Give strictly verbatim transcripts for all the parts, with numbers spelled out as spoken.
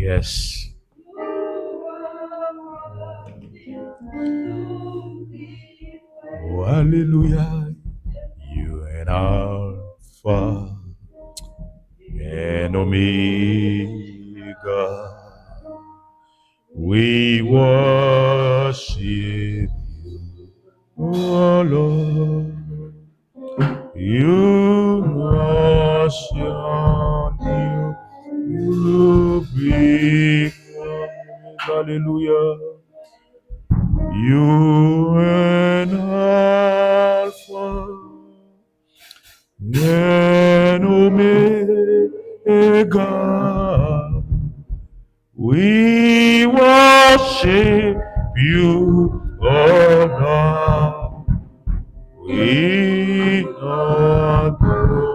Yes. Oh, alelouya. You an Alpha and Omega. We worship you, oh Lord. You are shining, you be, alelouya. You an Alpha and Omega. We worship you, oh God. We adore.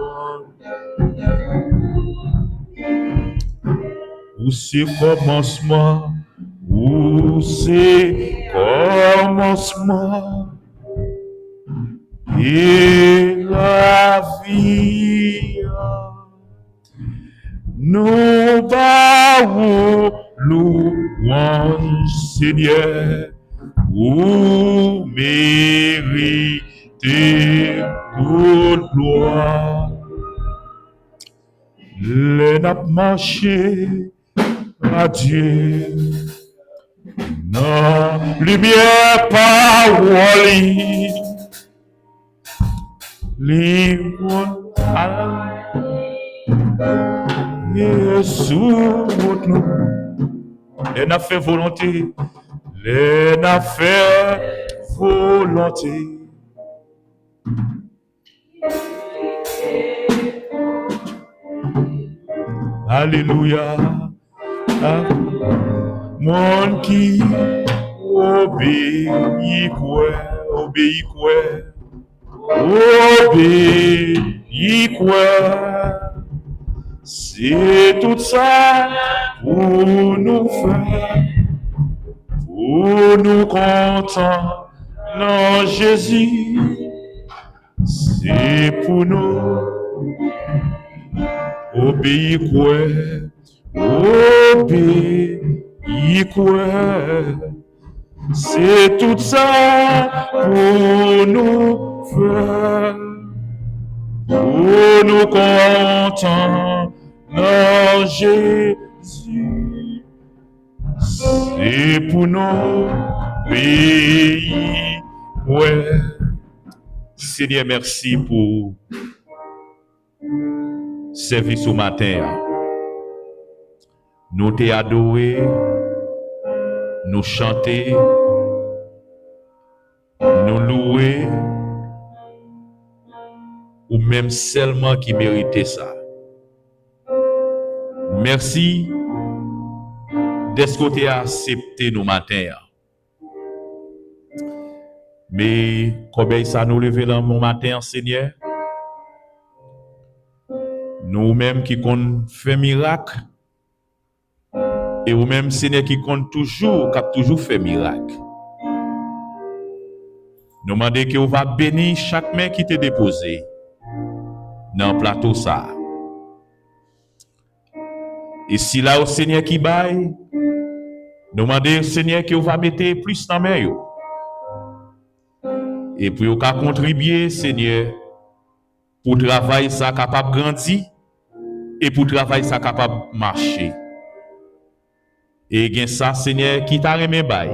Ou se kòmansman, ou se kòmansman e lavi a. Nou ba ou lwanj, Senyè, ou merite tout glwa. Lè n ap mache, Adye, nan limyè pawòl li, li al ye sou wout nou. Lè n ap fè volonte, lè n ap fè volonte. Alelouya. Ah, moun ki obeyi kwè, obeyi kwè, obeyi kwè. Se tout sa pou nou fè, pou nou kontan nan Jezi. Se pou nou obeyi kwè, obeyi kwè. Se tout sa pou nou fè, pou nou kontan nan Jezi. Se pou nou obeyi kwè. Senyè, mèsi pou sèvis ou maten an. Nou te adore, nou chante, nou louwe ou menm sèlman ki merite sa. Mèsi dèske w te aksepte nou maten an. Men kòbèy sa nou leve lan men w maten an, Senyè, nou menm ki konn fè mirak, e ou menm, Senyè, ki konn toujou, k ap toujou fè mirak. Nou mande ke w va beni chak men ki te depoze nan plato sa a. E sila yo, Senyè, ki bay, nou mande, Senyè, ke w va mete plis nan men yo. E pou yo ka kontribye, Senyè, pou travay sa kapab grandi e pou travay sa kapab mache. E gen sa, Senyè, ki ta renmen bay,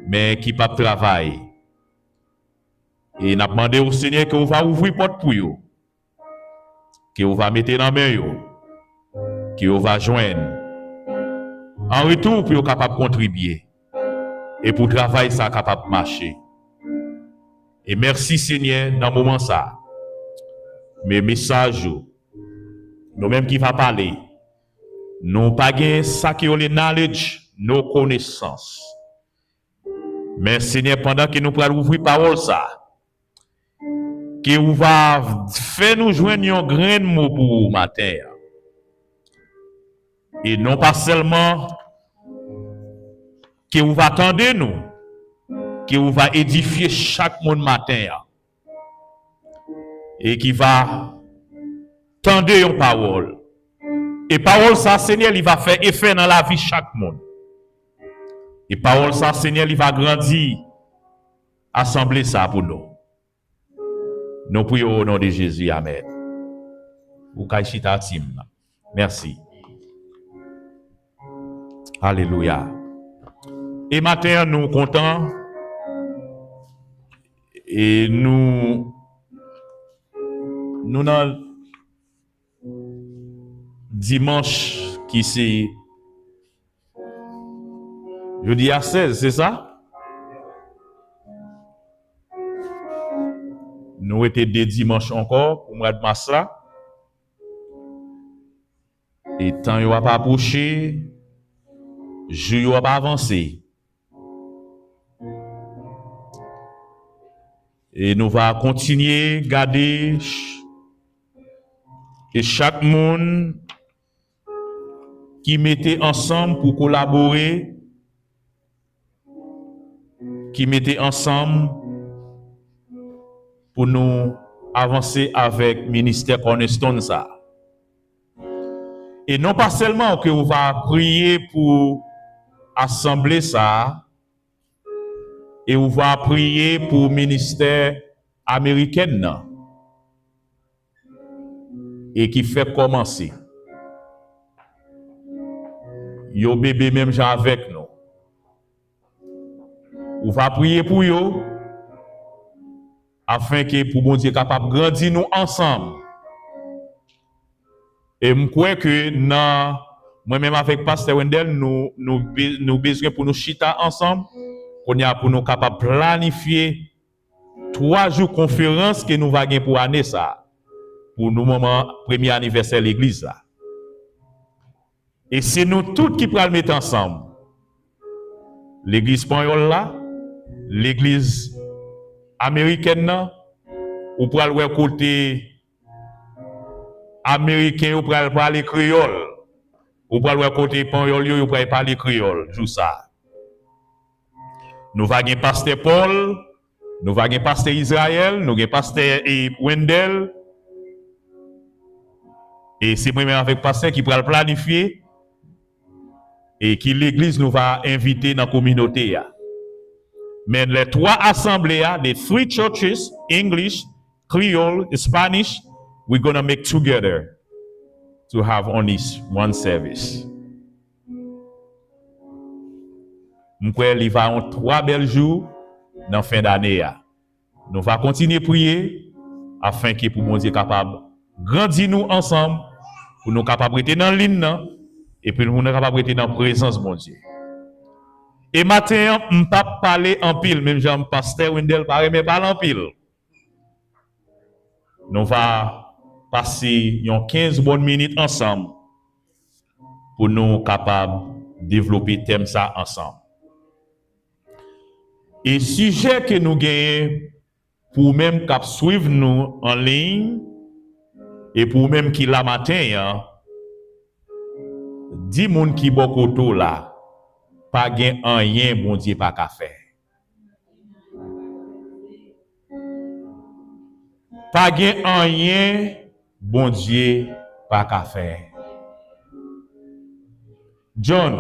men ki p ap travay. E n ap mande w, Senyè, ke w va ouvri pòt pou yo, ke w va mete nan men yo, ke yo va jwenn an retou pou yo kapab kontribye e pou travay sa kapab mache. E mèsi, Senyè, nan moman sa. Men mesaj ou, nou menm ki va pale, nou pa gen sa ke yo rele knowledge, no konesans. Men, Senyè, pandan ke nou pral ouvri pawòl sa, ke ou va fè nou jwenn yon grenn mo pou ou maten an. E non pa sèlman ke ou va tande nou, ke ou va edifye chak moun maten an. E ki va tande yon pawòl, E pawòl sa, Senyè, li va fè efè nan lavi chak moun. E pawòl sa, Senyè, li va grandi asanble sa pou nou. Nou priye o non de Jezi, amèn. Ou kay chita, Tim. Mèsi. Alelouya. E maten an, nou kontan. E nou, nou nan dimanch ki se jodi a sèz, se sa? Nou rete de dimanch ankò pou mwa de mas la. E tan yo ap apwoche, jou yo ap avanse. E nou va kontinye gade ch-, e chak moun ki mete ansanm pou kolabore, ki mete ansanm pou nou avanse avèk ministè Cornerstone sa. E non pa sèlman ke ou va priye pou asanble sa a, e ou va priye pou ministè amerikèn nan, e ki fèk kòmanse. Yo bebe menm jan avèk nou. Ou va priye pou yo, afenke pou Bondye kapab grandi nou ansanm. E m kwè ke nan, mwen menm avèk pastè Wendell, nou, nou, be-, nou bezwen pou nou chita ansanm, kounye a pou nou kapab planifye twa jou konferans ke nou va gen pou ane sa a, pou nou moman premye anivèsè legliz la. E se nou tout ki pral met ansanm. Legliz panyòl la, legliz amerikèn nan, ou pral wè kote ameriken yo pral pale kreyòl. Ou pral wè kote panyòl yo, yo pral pale kreyòl jou sa a. Nou va gen pastè Paul, nou va gen pastè Israël, nou gen pastè, e, Wendell. E se mwen menm avèk pastè ki pral planifye e ki legliz nou va envite nan kominote a. Men lè twa asanble a, the three churches, English, Creole, Spanish, we're gonna make together to have only s-, one service. M kwè li va yon twa bèl jou nan fen dane a. Nou va kontinye priye afenke pou Bondye kapab grandi nou ansanm, pou nou kapab rete nan liy nan, epi pou nou kapab rete nan prezans Bondye. E maten an, m p ap pale anpil, menm jan pastè Wendell pa renmen pale anpil. Nou va pase yon kenz bòn minit ansanm pou nou kapab devlope tèm sa ansanm. E sijè ke nou genyen pou ou menm k ap swiv nou an liy, e pou ou menm ki la maten an, di moun ki bò kote w la, pa gen anyen Bondye pa ka fè. Pa gen anyen Bondye pa ka fè. John,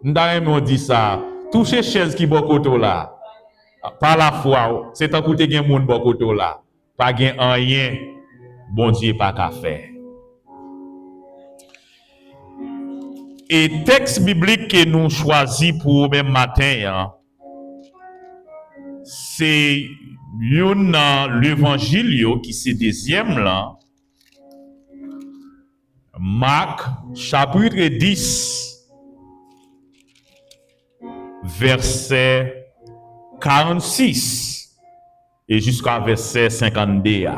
m ta renmen w di sa. Touche chèz ki bò kote w la. Pa lafwa w, se tankou te gen moun bò kote w la. Pa gen anyen Bondye pa ka fè. E tèks biblik ke nou chwazi pou ou menm maten an, se youn nan levanjil yo ki se dezyèm lan, Mak, chapitre dis, vèsè karannsis e jiska vèsè senkannde a.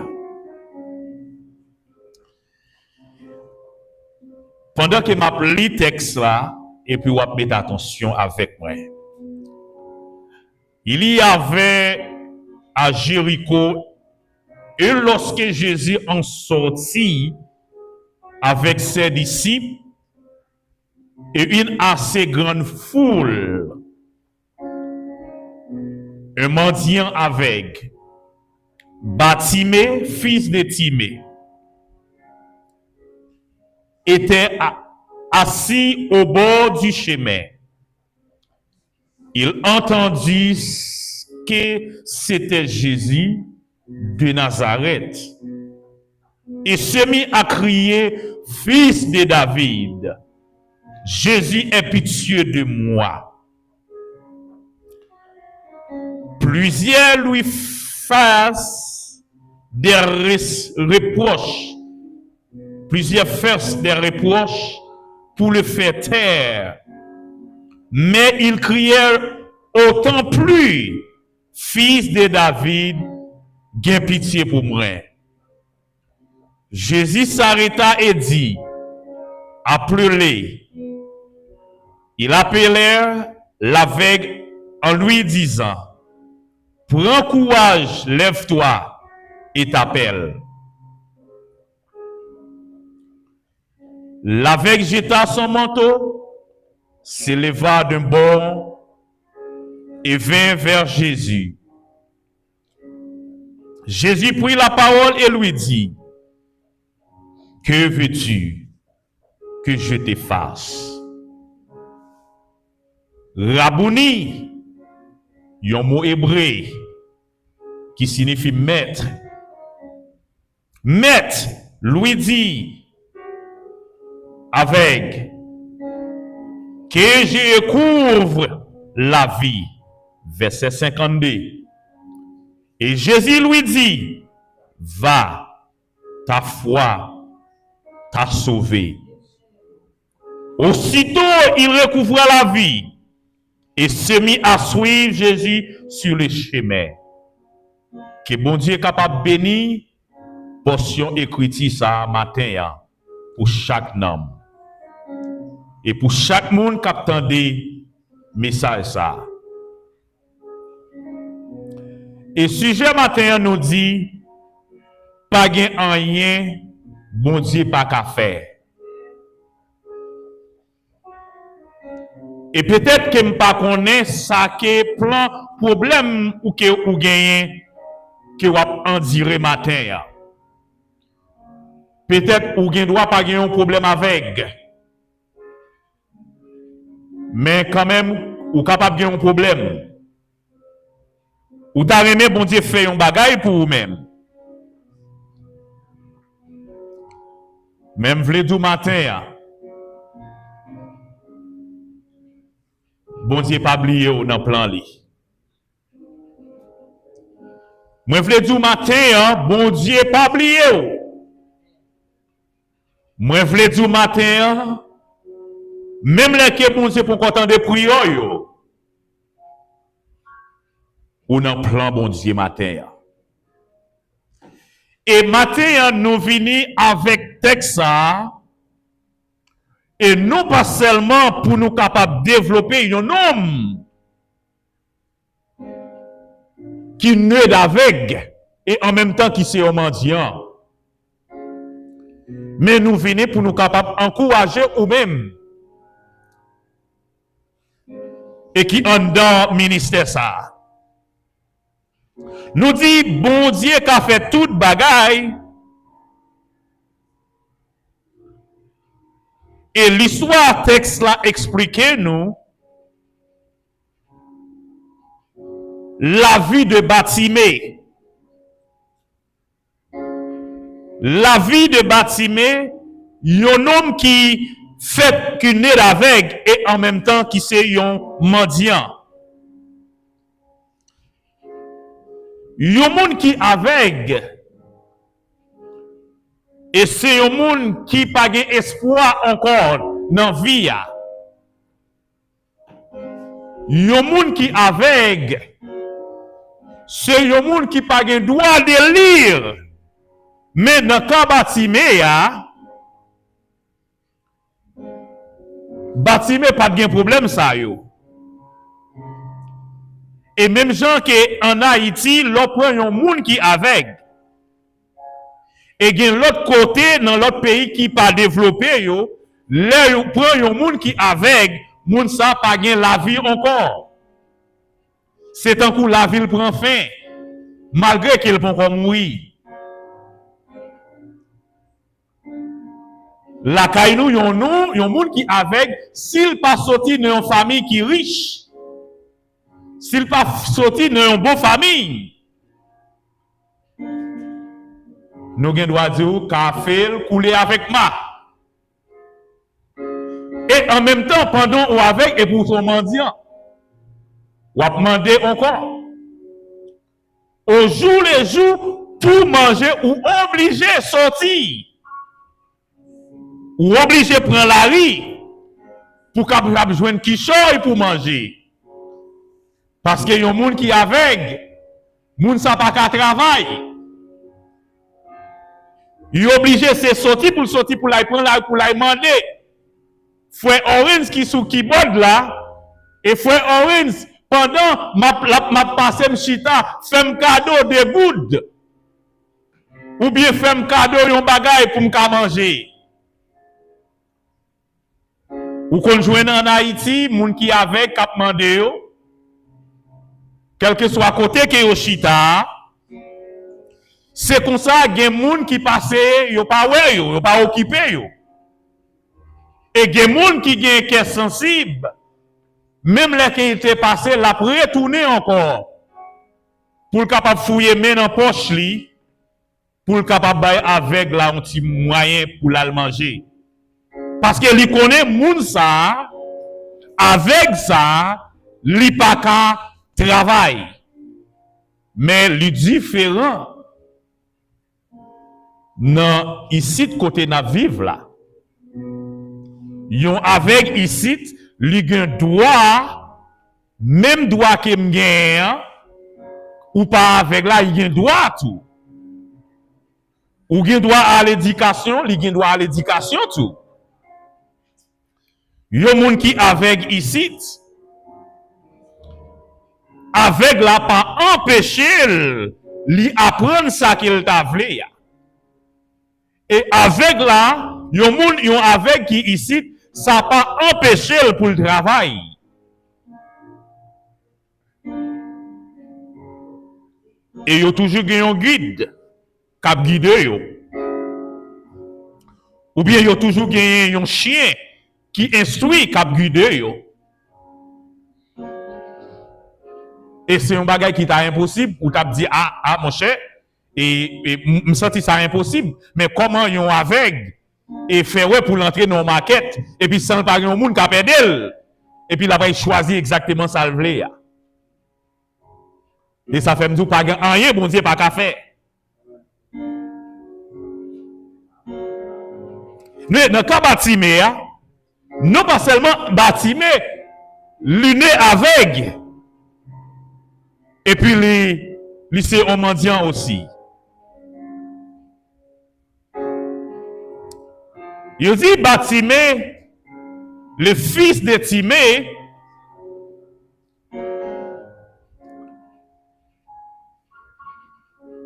Pandan ke m ap li tèks la, epi w ap mete atansyon avèk mwen. Il y avait à Jéricho, et lorsque Jésus en sortit avec ses disciples, et une assez grande foule, un mendiant aveugle, Bartimée, fils de Timée, était à, assis au bord du chemin. Il entendit que c'était Jésus de Nazareth et se mit à crier, Fils de David, Jésus, aie pitié de moi. Plusieurs lui firent des res- reproches, plusieurs firent des reproches pour le faire taire. Mais il criait autant plus, Fils de David, gen pitye pou mwen. Jésus s'arrêta et dit, Appelez-le. Ils appelèrent l'aveugle en lui disant, Prends courage, lève-toi et t'appelle. L'aveugle jeta son manteau, se leva d'un bond et vint vers Jésus. Jésus prit la parole et lui dit, Que veux-tu que je te fasse? Rabouni, yon mo ebre ki siyifi mèt. Mèt, lui dit, aveugle, que je recouvre la vue. Vèsè senkannde. Et Jésus lui dit, Va, ta foi t'a sauvé. Aussitôt, il recouvra la vue et se mit à suivre Jésus sur le chemin. Ke Bondye kapab beni pòsyon ekriti sa a maten an pou chak nanm. E pou chak moun k ap tande mesaj sa a. E sijè maten an nou di, pa gen anyen Bondye pa ka fè. E petèt ke m pa konnen sa ke plan pwoblèm ou ke ou genyen ke w ap andire maten an. Petèt ou gen dwa pa gen yon pwoblèm avèg. Men kanmenm, ou kapab gen yon pwoblèm. Ou ta renmen Bondye fè yon bagay pou ou menm. Men m vle di w maten an, Bondye pa bliye w nan plan li. Mwen vle di w maten an, Bondye pa bliye w. Mwen vle di w maten an, menm lè ke Bondye poko tande priyè w yo, ou nan plan Bondye maten an. E maten an, nou vini avèk tèks sa a, e non pa sèlman pou nou kapab devlope yon nonm ki ned avèg e an menm tan ki se yon mandyan. Men nou vini pou nou kapab ankouraje ou menm e ki anndan ministè sa a. Nou di Bondye ka fè tout bagay. E listwa tèks la eksplike nou lavi de Batime. Lavi de Batime, yon nonm ki fèt ki ned avèg e an menm tan ki se yon mandyan. Yon moun ki avèg, e se yon moun ki pa gen espwa ankò nan vi a. Yon moun ki avèg, se yon moun ki pa gen dwa de li. Men nan ka Batime a, Batime pa t gen pwoblèm sa yo. E menm jan ke ann Ayiti, lè w pran yon moun ki avèg, e gen lòt kote nan lòt peyi ki pa devlope yo, lè yo pran yon moun ki avèg, moun sa pa gen lavi ankò. Se tankou lavi l pran fen, malgre ke l poko mouri. Lakay nou, yon nou, yon moun ki avèg, si l pa soti nan yon fanmi ki rich, si l pa soti nan yon bon fanmi, nou gen dwa di w kafe l koule avèk ma. E an menm tan, pandan w avèg epi w se yon mandyan, w ap mande ankò. Au jour le jour, pou manje, ou oblije soti. Ou oblije pran lari pou kapab jwenn kichòy pou manje. Paske yon moun ki avèg, moun sa pa ka travay. Li oblije se soti pou l soti, pou l al pran lari, pou l al mande. Frè Owens ki sou kibòd la, e frè Owens, pandan m ap, l ap, m ap pase, m chita, fè m kado de goud. Oubyen fè m kado yon bagay pou m ka manje. Ou konn jwenn ann Ayiti, moun ki avèg k ap mande yo, kèlkeswa kote ke yo chita a, se konsa gen moun ki pase, yo pa wè yo, yo pa okipe yo. E gen moun ki gen kè sansib, menm lè ke l te pase, l ap retounen ankò pou l kapab fouye men nan pòch li, pou l kapab bay avèg la yon ti mwayen pou l al manje. Paske li konnen moun sa a, avèg sa a, li pa ka travay. Men li diferan nan isit kote n ap viv la. Yon avèg isit, li gen dwa, menm dwa ke m genyen an, ou pa avèg la, li gen dwa tou. Ou gen dwa a ledikasyon, li gen dwa a ledikasyon tou. Yon moun ki avèg isit, avèg la pa anpeche l li aprann sa ke l ta vle a. E avèg la, yon moun, yon avèg ki isit, sa pa anpeche l pou l travay. E yo toujou gen yon gid k ap gide yo. Oubyen yo toujou genyen yon chen ki enstwi k ap gide yo. E se yon bagay ki ta enposib, ou t ap di, a, a, monchè, e, e m, m santi sa enposib, men kòman yon avèg e fè wè pou l antre nan yon makèt, epi san l pa gen yon moun k ap ede l, epi l ap al chwazi egzakteman sa l vle a. E sa fè m di w, pa gen anyen Bondye pa ka fè. Men nan ka Batime a, non pa sèlman Batime, li ne avèg, epi li, li se yon mandyan osi. Yo di Batime, le fils de Timée,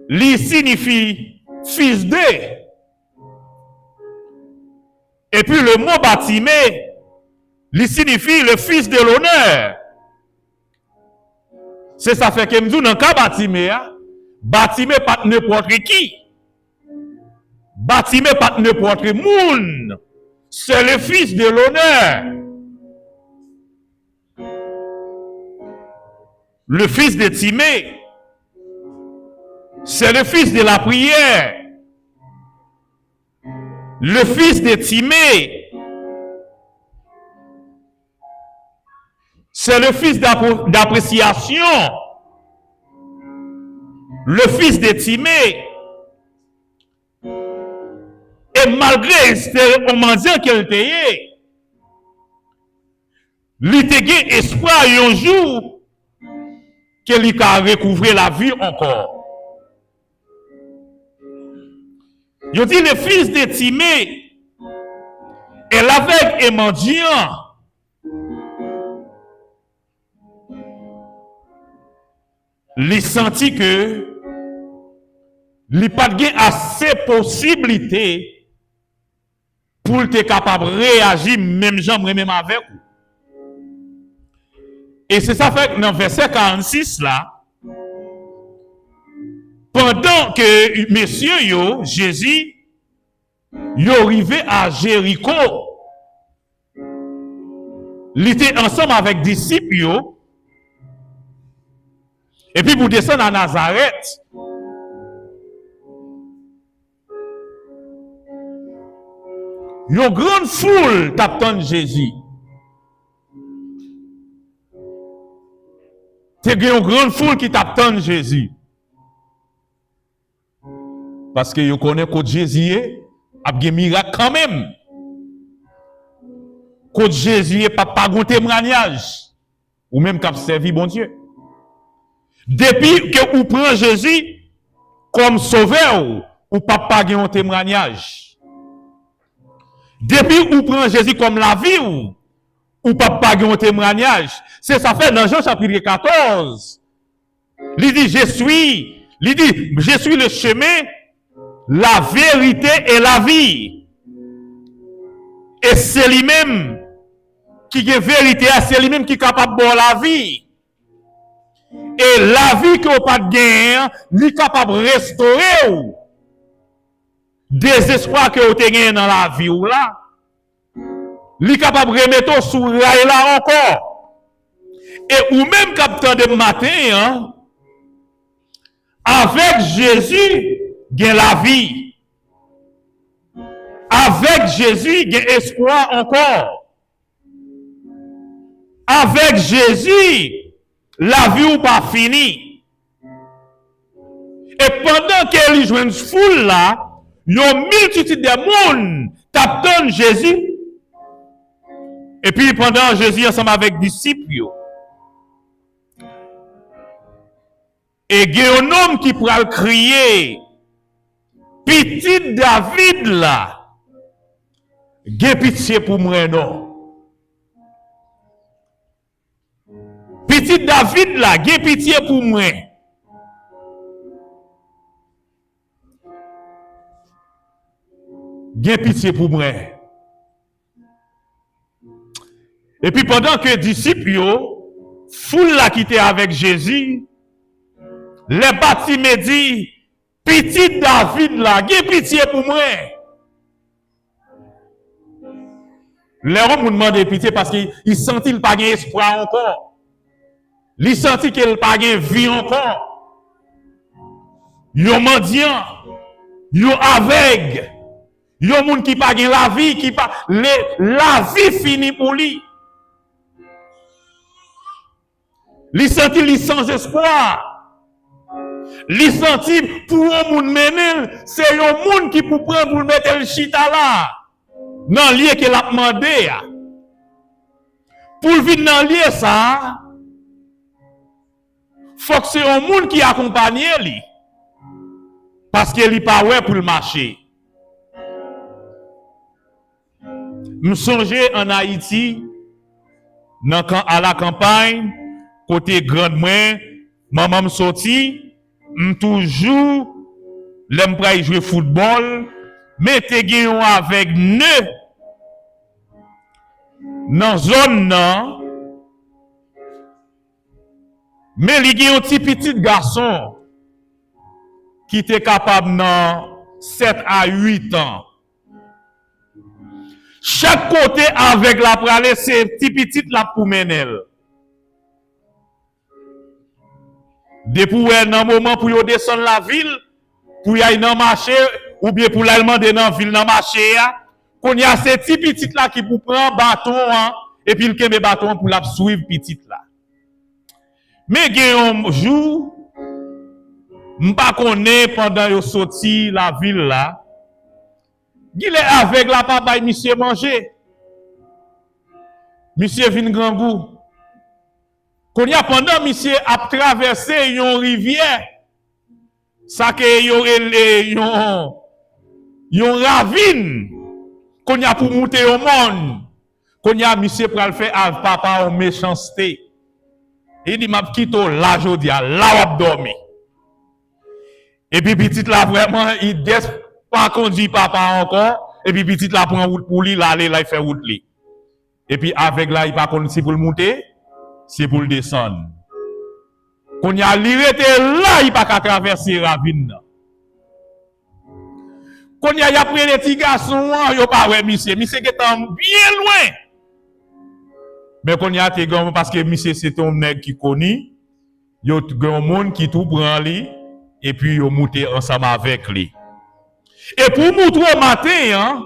li siyifi fils de. Epi le mo Batime, li siyifi le fils de l'honneur. Se sa fè ke m di w nan ka Batime a, Batime pa t nenpòt ki. Batime pa t nenpòt moun. C'est le fils de l'honneur. Le fils de Timée. C'est le fils de la prière. Le fils de Timée. C'est le fils d'appro-, d'appréciation. Le fils de Timée. E malgre se yon mandyan ke l te ye, li te gen espwa yon jou ke li ka rekouvre lavi ankò. Yo di le fils de Timée est l'aveugle et mendiant. Li santi ke li pa t gen ase posiblite pou l te kapab reyaji menm jan mwen menm avèk ou. E se sa fè nan vèsè karannsis la, pandan ke mesye yo, Jezi, Yo rive a Jeriko. Li te ansanm avèk disip yo. Epi pou desann a Nazarèt, yon grann foul t ap tann Jezi. Te gen yon grann foul ki t ap tann Jezi. Paske yo konnen kot Jezi ye, ap gen mirak kanmenm. Kot Jezi ye, p ap pa gon temwayaj. Ou menm k ap sèvi Bondye. Depi ke ou pran Jezi kòm sovè w, ou p ap pa gen yon temwayaj. Depi ou pran Jezi kòm lavi w, ou p ap pa gen yon temwayaj. Se sa fè nan Jan chapit katòz, li di, "Je suis," li di, "Je suis le chemin, la vérité et la vie." E se li menm ki gen verite a, se li menm ki kapab ba w lavi. E lavi ke w pa t genyen an, li kapab restore w. Dezespwa ke w te genyen nan lavi w la, li kapab remete w sou ray la ankò. E ou menm k ap tande m maten an, avèk Jezi gen lavi. Avèk Jezi gen espwa ankò. Avèk Jezi, lavi w pa fini. E pandan ke li jwenn foul la, yon miltitid de moun t ap tann Jezi. Epi pandan Jezi ansanm avèk disip yo, e gen yon nonm ki pral kriye, "Pitit David la, gen pitye pou mwen non." Pitit David la, gen pitye pou mwen. Gen pitye pou mwen. Epi pandan ke disip yo, foul la ki te avèk Jezi, lè Batime di, "Pitit David la, gen pitye pou mwen." Lè yon moun mande pitye, paske li santi l pa gen espwa ankò. Li santi ke l pa gen vi ankò. Yon mandyan, yon avèg, yon moun ki pa gen lavi, ki pa, le, lavi fini pou li. Li santi li san espwa. Li santi pou yon moun mennen l, se yon moun ki pou pran pou l mete l chita la, nan lye ke l ap mande a. Pou l vin nan lye sa a, fòk se yon moun ki akonpanye li, paske li pa wè pou l mache. M sonje ann Ayiti, nan kan a la kanpay, kote grann mwen, manman m soti, m toujou, lè m pral jwe foutbòl, men te gen yon avèg ne nan zòn nan, men li gen yon ti pitit gason ki te kapab nan sèt a uit an. Chak kote avèg la prale, se ti pitit la pou mennen l. Depi w wè nan moman pou yo desann lavil, pou y al nan mache, oubyen pou l al mande nan vil nan mache a, kounye a se ti pitit la ki pou pran baton an, epi l kenbe baton an pou l ap swiv pitit la. Men gen yon jou, m pa konnen pandan yo soti lavil la, gen lè avèg la pa bay misye manje. Misye vin grangou. Kounye a, pandan misye ap travèse yon rivyè, sa ke yo rele yon, yon ravin, kounye a pou moute yon mòn. Kounye a, misye pral fè a papa yon mechanste. Li di, "M ap kite w la jodi a, la w ap dòmi." Epi pitit la vrèman, li dès pa kondui papa ankò, epi pitit la pran wout pou li, l ale, l al fè wout li. Epi avèg la, li pa konn si pou l moute, si pou l desann. Kounye a, li rete la, li pa ka travèse ravin nan. Kounye a, y ap rele ti gason an, yo pa wè misye. Misye gentan byen lwen. Men kounye a, te gen, paske misye se te yon nèg ki koni, yo t-, gen yon moun ki tou pran li, epi yo moute ansanm avèk li. E pou w moutre w maten an,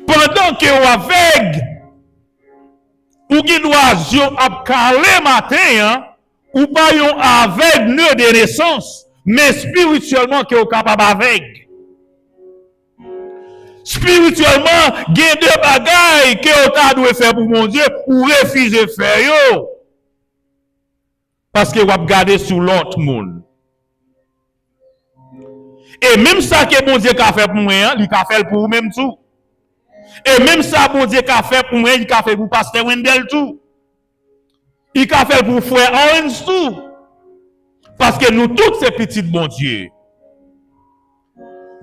pandan ke w avèg, ou gen dwa zye w ap kale maten an, ou pa yon avèg ne de nesans, men espirityèlman ke w kapab avèg. Espirityèlman, gen de bagay ke w ta dwe fè pou Bondye, ou refize fè yo. Paske w ap gade sou lòt moun. E menm sa ke Bondye ka fè pou mwen an, li ka fè l pou ou menm tou. E menm sa Bondye ka fè pou mwen, li ka fè pou pastè Wendell tou. Li ka fè l pou frè Owens tou. Paske nou tout se pitit Bondye.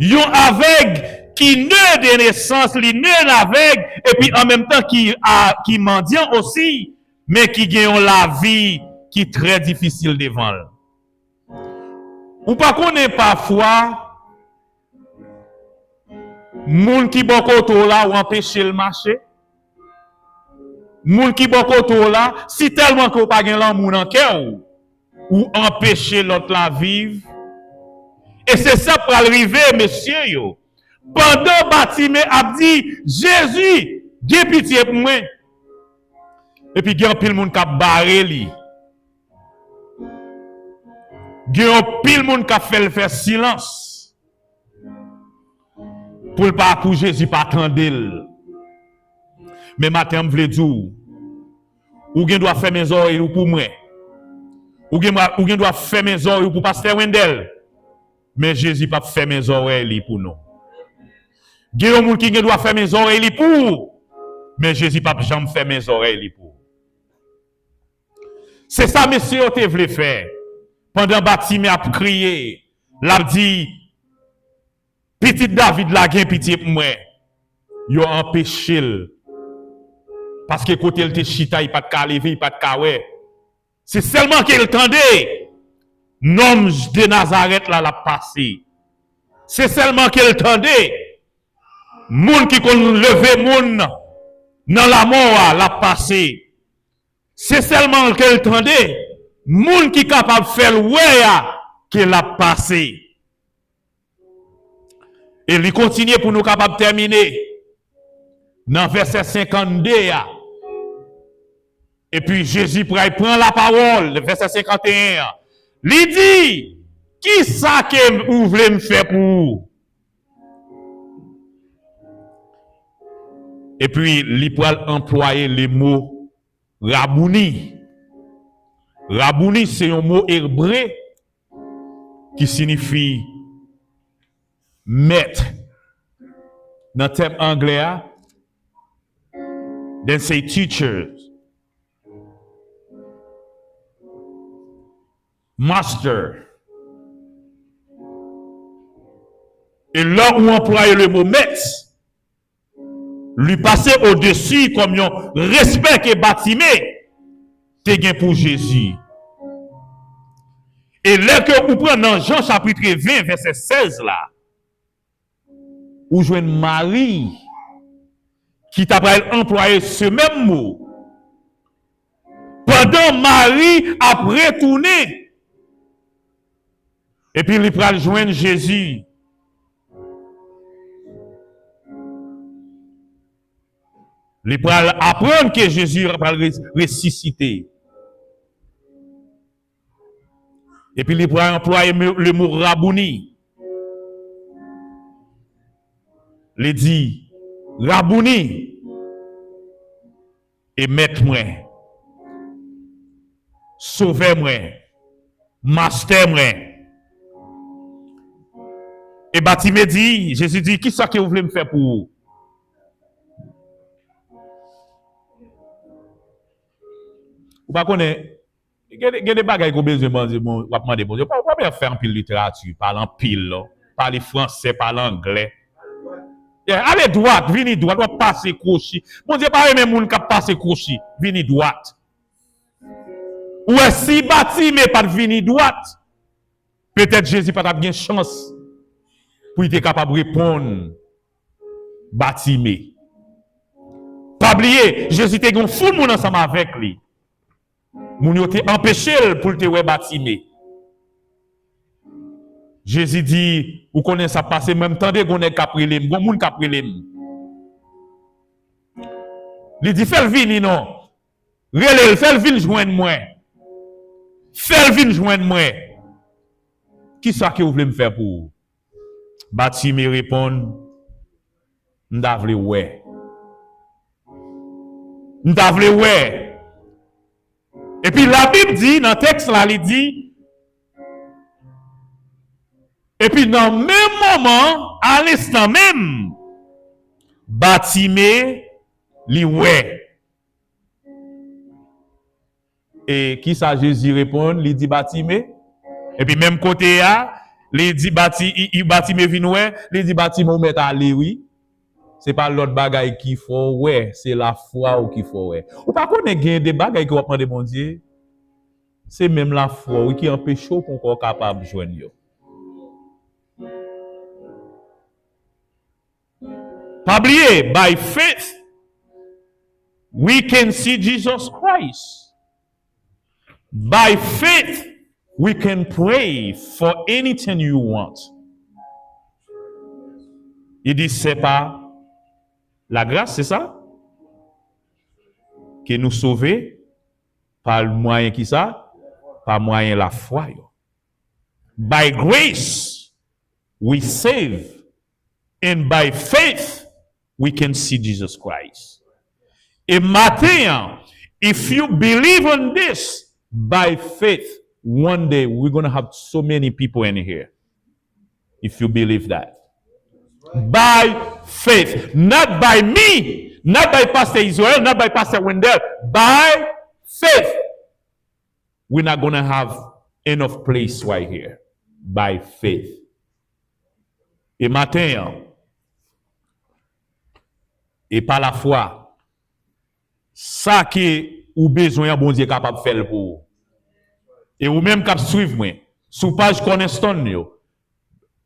Yon avèg ki ne de nesans, li ne l avèg, epi an menm tan ki, a, ki mandyan osi, men ki gen yon lavi ki trè difisil devan l. Ou pa konnen pafwa, moun ki bò kote w la, w anpeche l mache? Moun ki bò kote w la, si tèlman ke w pa gen lanmou nan kè w, ou anpeche lòt la viv. E se sa k pral rive, mesye yo. Pandan Batime ap di, "Jezi, gen pitye pou mwen." Epi gen anpil moun k ap bare li. Gen anpil moun k ap fè l fè silans. Pou l pa, pou Jezi pa tande l. Men maten an, m vle di w, ou gen dwa fèmen zòrèy ou pou mwen. Ou gen, ou gen dwa fèmen zòrèy ou pou pastè Wendell. Men Jezi p ap fèmen zòrèy li pou nou. Gen yon moun ki gen dwa fèmen zòrèy li pou ou, men Jezi p ap janm fèmen zòrèy li pou ou. Se sa mesye yo te vle fè. Pandan Batime ap kriye, l ap di, "Pitit David la, gen pitye pou mwen." Yo anpeche l. Paske kote l te chita, li pa t ka leve, li pa t ka wè. Se sèlman ke l tande nonm de Nazarèt la, l ap pase. Se sèlman ke l tande moun ki konn leve moun nan lamò a, l ap pase. Se sèlman ke l tande moun ki kapab fè l wè a ke l ap pase. E li kontinye pou nou kapab tèmine nan vèsè senkannde a. Epi Jezi pral pran lapawòl, vèsè senkanteyen an. Li di, "Kisa ke ou vle m fè pou ou?" Epi li pral anplwaye le mo Rabouni. Rabouni se yon mo ebre ki siyifi mèt. Nan tèm anglè a, then say teachers, master. E lè ou anplwaye le mo mèt, li pase odesi kòm yon respè ke Batime te gen pou Jezi. E lè ke ou pran nan Jan chapit ven, vèsè sèz la, ou jwenn Mari ki ta pral anplwaye se menm mo. Pandan Mari ap retounen, epi li pral jwenn Jezi. Li pral aprann ke Jezi pral re-, resisite. Epi li pral anplwaye mo, le mo Rabouni. Li di, "Rabouni, e mèt mwen, sovè mwen, mastè mwen." E Batime di, Jezi di, "Kisa ke ou vle m fè pou ou?" Ou pa konnen, gen, gen de bagay ke w bezwen mande, bon, w ap mande Bondye. W pa, w pa bezwen fè anpil literati, pale anpil, pale fransè, pale anglè. Yeah, ale dwat, vini dwat, w ap pase kwochi. Bondye pa renmen moun k ap pase kwochi. Vini dwat. Ou wè, si Batime pa t vini dwat, petèt Jezi pa t ap gen chans pou li te kapab reponn Batime. Pa bliye, Jezi te gen yon foul moun ansanm avèk li. Moun yo te anpeche l pou l te wè Batime. Jezi di, "Ou konnen sa k pase, mwen m tande gon nèg k ap rele m, gon moun k ap rele m." Li di, "Fè l vini non. Rele l, fè l vin jwenn mwen. Fè l vin jwenn mwen. Kisa ke w vle m fè pou ou?" Batime reponn, "M ta vle wè. M ta vle wè." Epi Labib di, nan tèks la, li di, epi nan menm moman, a lenstan menm, Batime, li wè. E kisa Jezi reponn? Li di Batime. Epi menm kote a, li di Bati, i, i, Batime vin wè, li di Batime, "Ou mèt ale wi. Se pa lòt bagay ki fè w wè, se lafwa w ki fè w wè." Ou pa konnen gen de bagay ke w ap mande Bondye, se menm lafwa w wi ki anpeche w ponkò kapab jwenn yo. Pa bliye, by faith, we can see Jesus Christ. By faith, we can pray for anything you want. Li di, se pa lagras, se sa? Ke nou sove pa mwayen ki sa? Pa mwayen lafwa yo. By grace, we save, and by faith, we can see Jesus Christ. E maten an, if you believe on this, by faith, one day we're gonna have so many people in here. If you believe that. By faith, not by me, not by Pastor Israel, not by Pastor Wendell, by faith. We're not gonna have enough place right here. By faith. E maten an, e pa lafwa, sa ke ou bezwen an, Bondye kapab fè l pou ou. E ou menm k ap swiv mwen sou paj Cornerstone yo,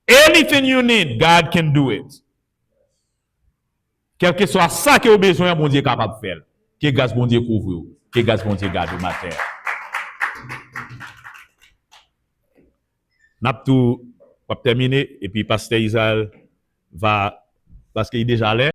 anything you need, God can do it. Kèlkeswa sa ke ou bezwen an, Bondye kapab fè l. Ke gras Bondye kouvri w. Ke gras Bondye gade w maten an. N ap tou, w ap tèmine, epi Pastè Israel va, paske li deja lè,